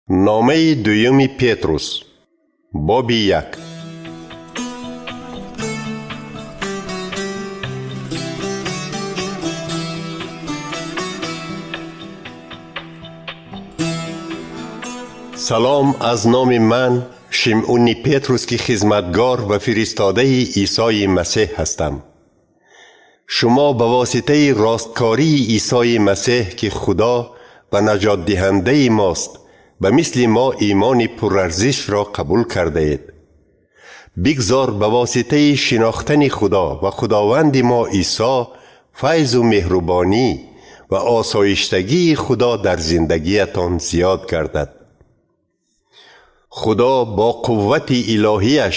Номаи дуюми Петрус, боби 1. Салом аз номи ман Шимъуни Петрус, ки хизматгор ва фиристодаи Исои Масеҳ ҳастам. Шумо ба воситаи росткории Исои Масеҳ, ки Худо ва наҷотдиҳандаи мост, ба мисли мо имони пурарзишро қабул кардаед. Бигзор ба воситаи шинохтани Худо ва Худованди мо Исо файзу меҳрубонӣ ва осоиштагии Худо дар зиндагиятон зиёд гардад. Худо бо қуввати илоҳияш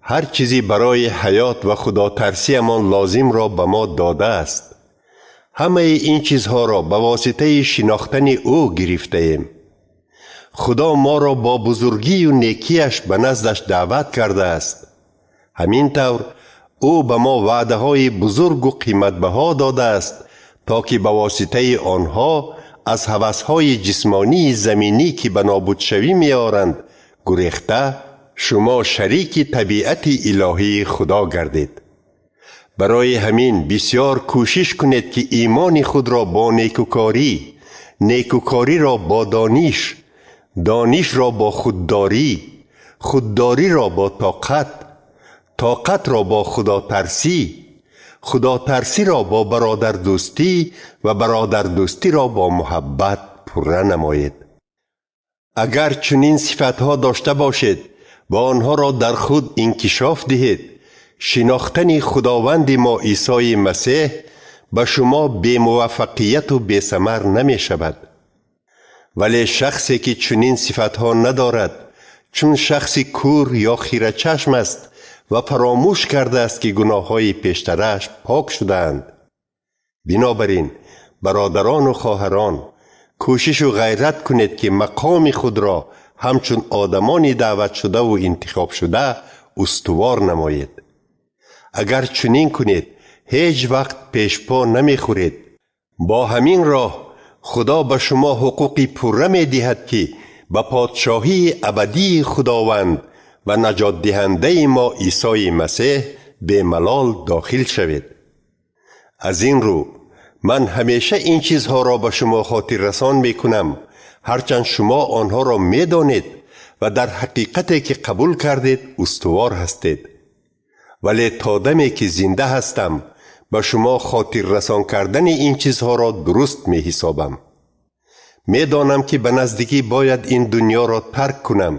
ҳар чизи барои ҳаёт ва худотарсиямон лозимро ба мо додааст. Ҳамаи ин чизҳоро ба воситаи шинохтани ӯ гирифтаем. Худо моро бо бузургию некияш ба наздаш даъват кардааст. Ҳамин тавр ӯ ба мо ваъдаҳои бузургу қиматбаҳо додааст, то ки ба воситаи онҳо аз ҳавасҳои ҷисмонии заминӣ, ки ба нобудшавӣ меоранд, гурехта шумо шарики табиати илоҳии Худо гардед. Барои ҳамин бисёр кӯшиш кунед, ки имони худро бо некукорӣ, некукориро бо дониш, донишро бо худдорӣ, худдориро бо тоқат, тоқатро бо худотарсӣ, худотарсиро бо бародардӯстӣ ва бародардӯстиро бо муҳаббат пурра намоед. Агар чунин сифатҳо дошта бошед ва онҳоро дар худ инкишоф диҳед, шинохтани Худованди мо Исои Масеҳ ба шумо бемуваффақияту бесамар намешавад. Вале шахсе ки чунин сифатҳо надорад, чун шахси кур ё хирачашм аст ва фаромӯш кардааст, ки гуноҳҳои пештарааш пок шудаанд. Бинобар ин, бародарону хоҳарон, кӯшишу ғайрат кунед, ки мақоми худро ҳамчун одамони даъватшудаву интихобшуда устувор намоед. Агар чунин кунед, ҳеҷ вақт пешпо намехӯред. Бо ҳамин роҳ Худо ба шумо ҳуқуқи пурра медиҳад, ки ба подшоҳии абадии Худованд ва наҷотдиҳандаи мо Исои Масеҳ бемалол дохил шавед. Аз ин рӯ ман ҳамеша ин чизҳоро ба шумо хотиррасон мекунам, ҳарчанд шумо онҳоро медонед ва дар ҳақиқате, ки қабул кардед, устувор ҳастед. Вале то даме, ки зинда ҳастам, ба шумо хотиррасон кардани ин чизҳоро дуруст меҳисобам. Медонам, ки ба наздикӣ бояд ин дунёро тарк кунам,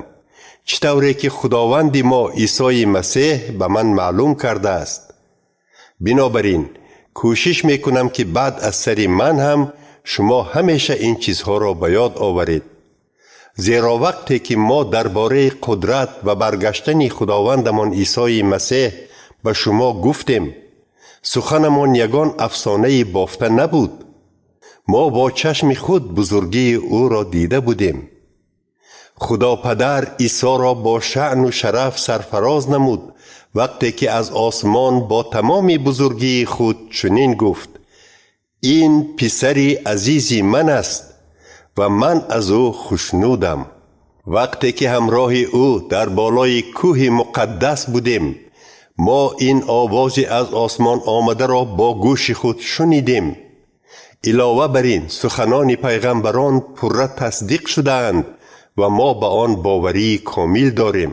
чӣ тавре ки Худованди мо Исои Масеҳ ба ман маълум кардааст. Бинобар ин кӯшиш мекунам, ки баъд аз сари ман ҳам шумо ҳамеша ин чизҳоро ба ёд оваред. Зеро вақте ки мо дар бораи қудрат ва баргаштани Худовандамон Исои Масеҳ ба шумо гуфтем, суханамон ягон афсонаи бофта набуд. Мо бо чашми худ бузургии ӯро дида будем. Худо Падар Исоро бо шаъну шараф сарфароз намуд, вақте ки аз осмон бо тамоми бузургии худ чунин гуфт: Ин писари азизи ман аст ва ман аз ӯ хушнудам. Вақте ки ҳамроҳи ӯ дар болои кӯҳи муқаддас будем, мо ин овози аз осмон омадаро бо гӯши худ шунидем. Илова бар ин, суханони пайғамбарон пурра тасдиқ шудаанд ва мо ба он боварии комил дорем.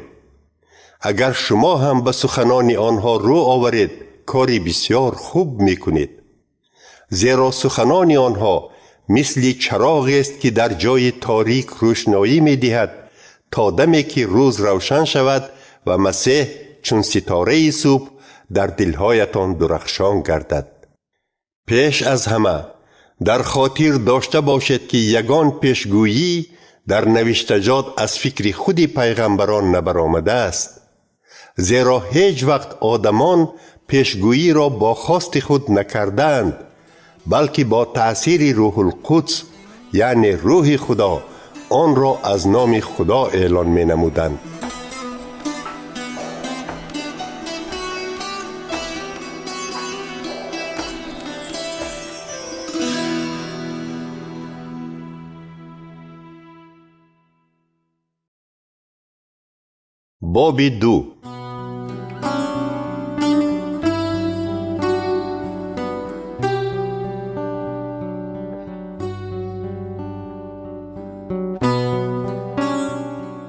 Агар шумо ҳам ба суханони онҳо рӯ оваред, кори бисёр хуб мекунед. Зеро суханони онҳо мисли чароғест, ки дар ҷои торик рӯшноӣ медиҳад, то даме ки рӯз равшан шавад ва Масеҳ чун ситораи субҳ дар дилҳоятон дурахшон гардад. Пеш аз ҳама дар хотир дошта бошед, ки ягон пешгӯйӣ дар навиштаҷот аз фикри худи пайғамбарон набаромадааст. Зеро ҳеҷ вақт одамон пешгӯиро бо хости худ накардаанд, балки бо таъсири Рӯҳулқудс, яъне рӯҳи Худо, онро аз номи Худо эълон менамуданд. Боби 2.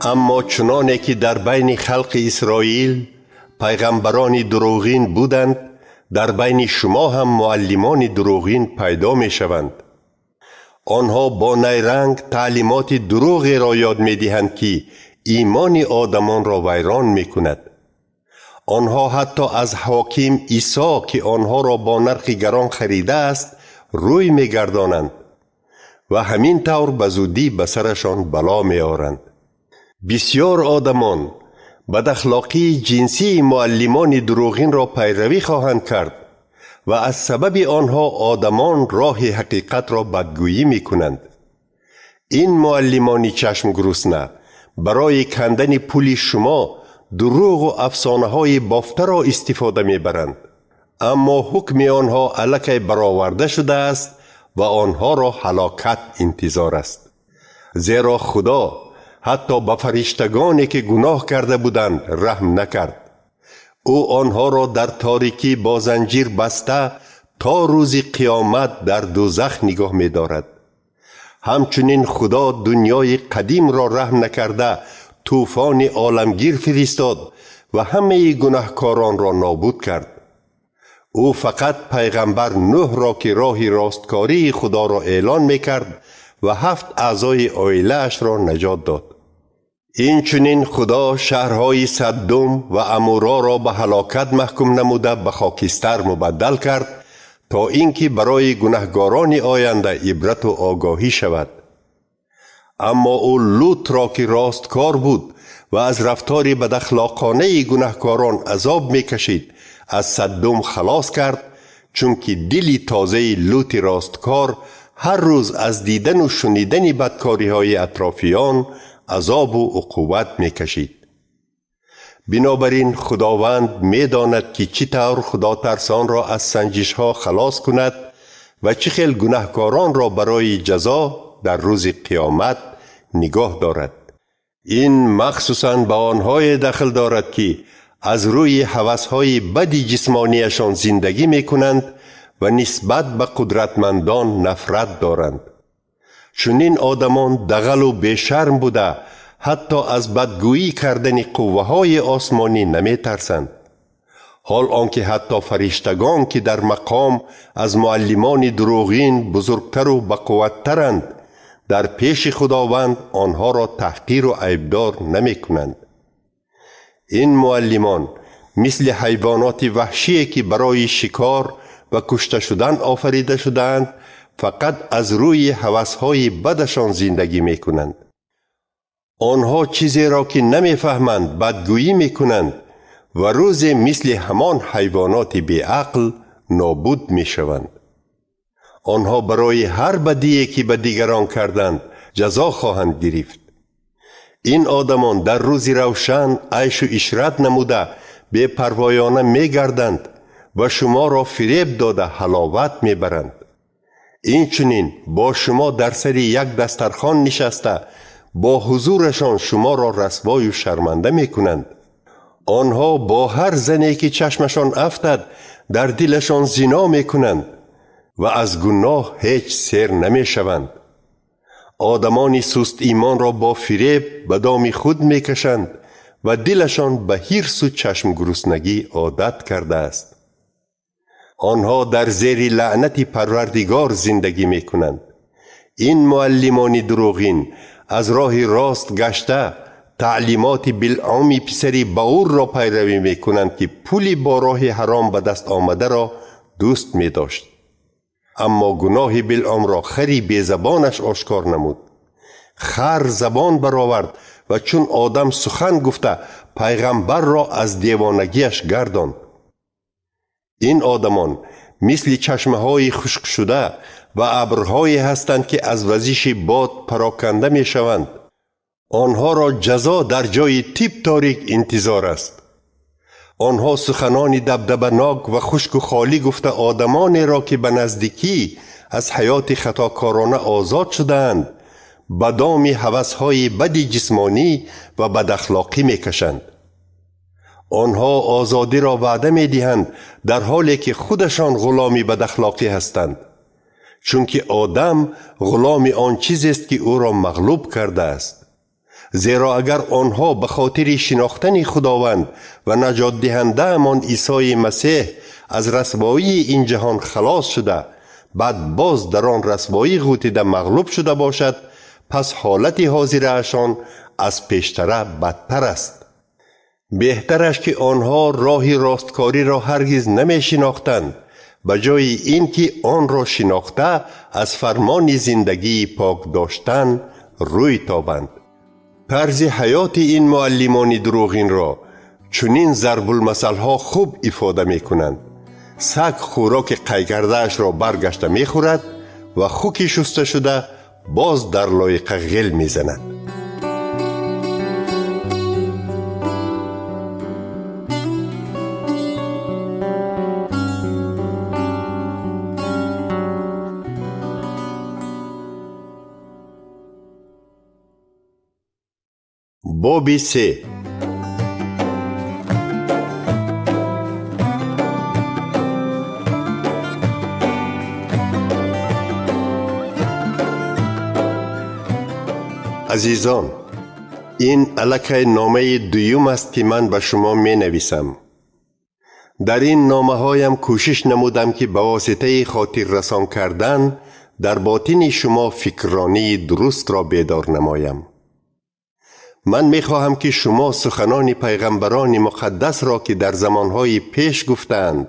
Аммо чуноне ки дар байни халқи Исроил пайғамбарони дурӯғин буданд, дар байни шумо ҳам муаллимони дурӯғин пайдо мешаванд. Онҳо бо найранг таълимоти дурӯғеро ёд медиҳанд, ки имони одамонро вайрон мекунад. Онҳо ҳатто аз ҳоким Исо, ки онҳоро бо нархи гарон харидааст, рӯй мегардонанд ва ҳамин тавр ба зудӣ ба сарашон бало меоранд. Бисёр одамон бадахлоқии ҷинсии муаллимони дурӯғинро пайравӣ хоҳанд кард ва аз сабаби онҳо одамон роҳи ҳақиқатро бадгӯӣ мекунанд. Ин муаллимони чашмгурусна барои кандани пули шумо дурӯғу афсонаҳои бофтаро истифода мебаранд, аммо ҳукми онҳо аллакай бароварда шудааст ва онҳоро ҳалокат интизор аст. Зеро Худо ҳатто ба фариштагоне ки гуноҳ карда буданд раҳм накард. Ӯ онҳоро дар торикӣ бо занҷир баста то рӯзи қиёмат дар дӯзах нигоҳ медорад. Ҳамчунин Худо дунёи қадимро раҳм накарда тӯфони оламгир фиристод ва ҳамаи гунаҳкоронро нобуд кард. Ӯ фақат пайғамбар Нӯҳро, ки роҳи росткории Худоро эълон мекард, ва 7 аъзои оилаашро наҷот дод. Инчунин Худо шаҳрҳои Саддум ва Амуроро ба ҳалокат маҳкум намуда ба хокистар мубаддал кард, то ин ки барои гунаҳгорони оянда ибрату огоҳӣ шавад. Аммо ӯ Лутро, ки росткор буд ва аз рафтори бадахлоқонаи гунаҳкорон азоб мекашид, аз Саддум халос кард, чунки дили тозаи Лути росткор ҳар рӯз аз дидану шунидани бадкориҳои атрофиён азобу уқувват мекашид. Бинобар ин Худованд медонад, ки чӣ тавр худотарсонро аз санҷишҳо халос кунад ва чӣ хел гунаҳкоронро барои ҷазо дар рӯзи қиёмат нигоҳ дорад. Ин махсусан ба онҳое дахл дорад, ки аз рӯи ҳавасҳои бади ҷисмонияшон зиндагӣ мекунанд ва нисбат ба қудратмандон нафрат доранд. Чунин одамон дағалу бешарм буда, ҳатто аз бадгӯӣ кардани қувваҳои осмонӣ наметарсанд. Ҳол он ки ҳатто фариштагон, ки дар мақом аз муаллимони дурӯғин бузургтару бақувваттаранд, дар пеши Худованд онҳоро таҳқиру айбдор намекунанд. Ин муаллимон мисли ҳайвоноти ваҳшие, ки барои шикор ва кушта шудан офарида шудаанд, фақат аз рӯи ҳавасҳои бадашон зиндагӣ мекунанд. Онҳо чизеро, ки намефаҳманд, бадгӯӣ мекунанд ва рӯзе мисли ҳамон ҳайвоноти беақл нобуд мешаванд. Онҳо барои ҳар бадие, ки ба дигарон карданд, ҷазо хоҳанд гирифт. Ин одамон дар рӯзи равшан айшу ишрат намуда бепарвоёна мегарданд ва шуморо фиреб дода ҳаловат мебаранд. Инчунин бо шумо дар сари як дастархон нишаста бо ҳузурашон шуморо расвою шарманда мекунанд. Онҳо бо ҳар зане, ки чашмашон афтад, дар дилашон зино мекунанд ва аз гуноҳ ҳеҷ сер намешаванд. Одамони сустимонро бо фиреб ба доми худ мекашанд ва дилашон ба ҳирсу чашмгуруснагӣ одат кардааст. Онҳо дар зери лаънати Парвардигор зиндагӣ мекунанд. Ин муаллимони дурӯғин аз роҳи рост гашта таълимоти Билъоми писари Баурро пайравӣ мекунанд, ки пули бо роҳи ҳаром ба даст омадаро дӯст медошт. Аммо гуноҳи Билъомро хари безабонаш ошкор намуд. Хар забон баровард ва чун одам сухан гуфта пайғамбарро аз девонагиаш гардонд. Ин одамон мисли чашмаҳои хушкшуда ва абрҳое ҳастанд, ки аз вазиши бод пароканда мешаванд. Онҳоро ҷазо дар ҷои тип торик интизор аст. Онҳо суханони дабдабанок ва хушку холӣ гуфта одамонеро, ки ба наздикӣ аз ҳаёти хатокорона озод шудаанд, ба доми ҳавасҳои бади ҷисмонӣ ва бадахлоқӣ мекашанд. Онҳо озодиро ваъда медиҳанд, дар ҳоле ки худашон ғуломи бадахлоқӣ ҳастанд. Чунки одам ғуломи он чизест ки ӯро мағлуб кардааст. Зеро агар онҳо ба хотири шинохтани Худованд ва наҷотдиҳандаамон Исои Масеҳ аз расвоии ин ҷаҳон халос шуда, баъд боз дар он расвоӣ ғӯтида мағлуб шуда бошад, пас ҳолати ҳозираашон аз пештара бадтар аст. Беҳтараш ки онҳо роҳи росткориро ҳаргиз намешинохтанд, ба ҷои ин ки онро шинохта аз фармони зиндагии пок доштан рӯй тобанд. Тарзи ҳаёти ин муаллимони дурӯғинро чунин зарбулмасалҳо хуб ифода мекунанд. Саг хӯроки қайкардаашро баргашта мехӯрад ва хуки шусташуда боз дар лоиқа ғел мезанад. Боби се. Азизон, ин аллакай номаи дуюм аст ки ман ба шумо менависам. Дар ин номаҳоям кӯшиш намудам ки ба воситаи хотиррасон кардан дар ботини шумо фикрронии дурустро бедор намоям. Ман мехоҳам ки шумо суханони пайғамбарони муқаддасро ки дар замонҳои пеш гуфтаанд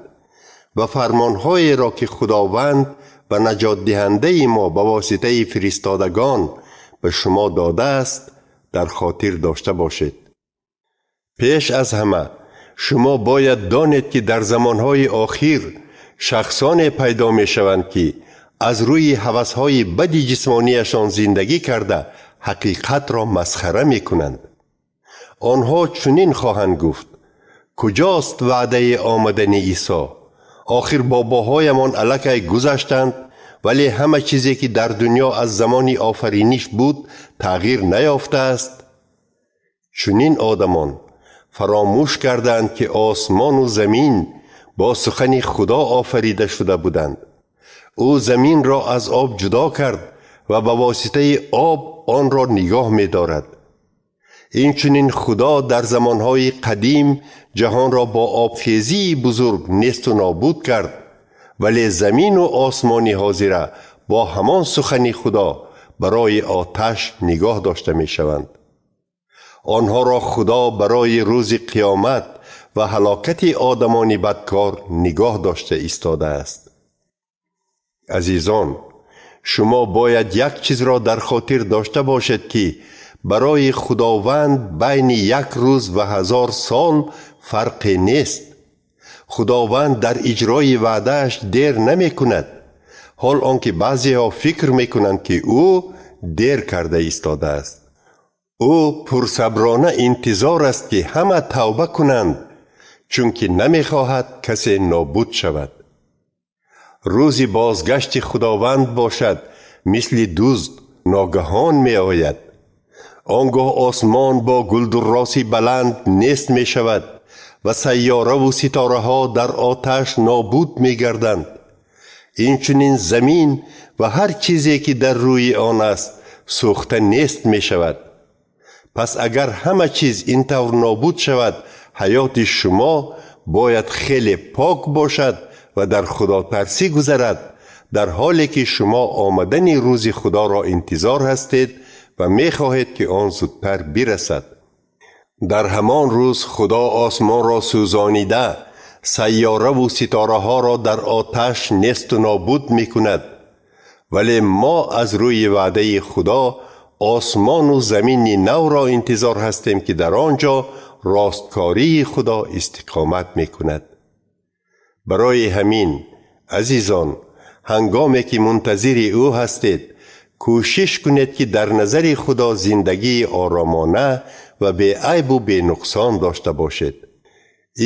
ва фармонҳоеро ки Худованд ва наҷотдиҳандаи мо ба воситаи фиристодагон ба шумо додааст, дар хотир дошта бошед. Пеш аз ҳама шумо бояд донед ки дар замонҳои охир шахсоне пайдо мешаванд ки аз рӯи ҳавасҳои бади ҷисмонияшон зиндагӣ карда ҳақиқатро масхара мекунанд. Онҳо чунин хоҳанд гуфт: куҷост ваъдаи омадани Исо? Охир бобоҳоямон аллакай гузаштанд, вале ҳама чизе ки дар дунё аз замони офариниш буд тағйир наёфтааст. Чунин одамон фаромӯш кардаанд ки осмону замин бо сухани Худо офарида шуда буданд. Ӯ заминро аз об ҷудо кард ва ба воситаи об онро нигоҳ медорад. Инчунин Худо дар замонҳои қадим ҷаҳонро бо обхезии бузург несту нобуд кард, вале замину осмони ҳозира бо ҳамон сухани Худо барои оташ нигоҳ дошта мешаванд. Онҳоро Худо барои рӯзи қиёмат ва ҳалокати одамони бадкор нигоҳ дошта истодааст. Азизон, шумо бояд як чизро дар хотир дошта бошед ки барои Худованд байни як рӯз ва 1000 сол фарқе нест. Худованд дар иҷрои ваъдааш дер намекунад, ҳол он ки баъзеҳо фикр мекунанд ки ӯ дер карда истодааст. Ӯ пурсаброна интизор аст ки ҳама тавба кунанд, чунки намехоҳад касе нобуд шавад. Рӯзи бозгашти Худованд бошад, мисли дузд ногаҳон меояд. Он гоҳ осмон бо гулдурроси баланд нест мешавад ва сайёраву ситораҳо дар оташ нобуд мегарданд. Инчунин замин ва ҳар чизе ки дар рӯи он аст сӯхта нест мешавад. Пас агар ҳама чиз ин тавр нобуд шавад, ҳаёти шумо бояд хеле пок бошад ва дар худотарсӣ гузарад, дар ҳоле ки шумо омадани рӯзи Худоро интизор ҳастед ва мехоҳед ки он зудтар бирасад. Дар ҳамон рӯз Худо осмонро сӯзонида, сайёраву ситораҳоро дар оташ несту нобуд мекунад. Вале мо аз рӯи ваъдаи Худо осмону замини навро интизор ҳастем ки дар он ҷо росткории Худо истиқомат мекунад. Барои ҳамин, азизон, ҳангоме ки мунтазири ӯ ҳастед, кӯшиш кунед ки дар назари Худо зиндагии оромона ва беайбу бенуқсон дошта бошед.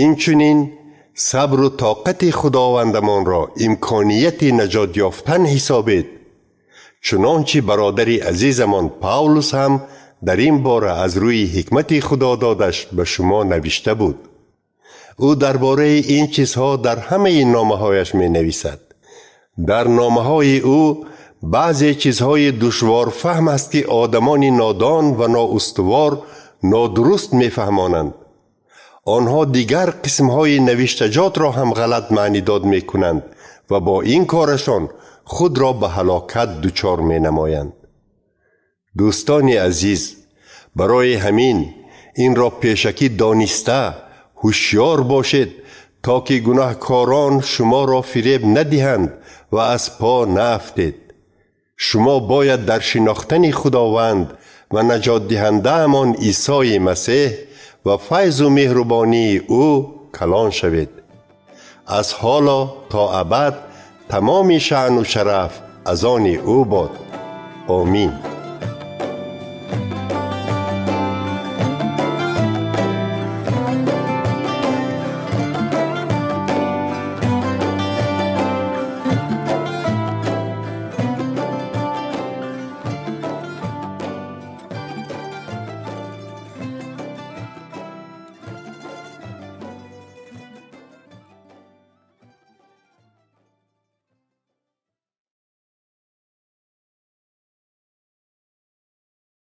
Инчунин сабру тоқати Худовандамонро имконияти наҷот ёфтан ҳисобед. Чунончи бародари азизамон Павлус ҳам дар ин бора аз рӯи ҳикмати Худо додаш ба шумо навишта буд. Ӯ дар бораи ин чизҳо дар ҳамаи номаҳояш менависад. Дар номаҳои ӯ баъзе чизҳои душворфаҳм аст, ки одамони нодон ва ноустувор нодуруст мефаҳмонанд. Онҳо дигар қисмҳои навиштаҷотро ҳам ғалат маънидод мекунанд ва бо ин корашон худро ба ҳалокат дучор менамоянд. Дӯстони азиз, барои ҳамин инро пешакӣ дониста ҳушёр бошед, то ки гунаҳкорон шуморо фиреб надиҳанд ва аз по наафтед. Шумо бояд дар шинохтани Худованд ва наҷотдиҳандаамон Исои Масеҳ ва файзу меҳрубонии ӯ калон шавед. Аз ҳоло то абад тамоми шаъну шараф аз они ӯ бод. Омин.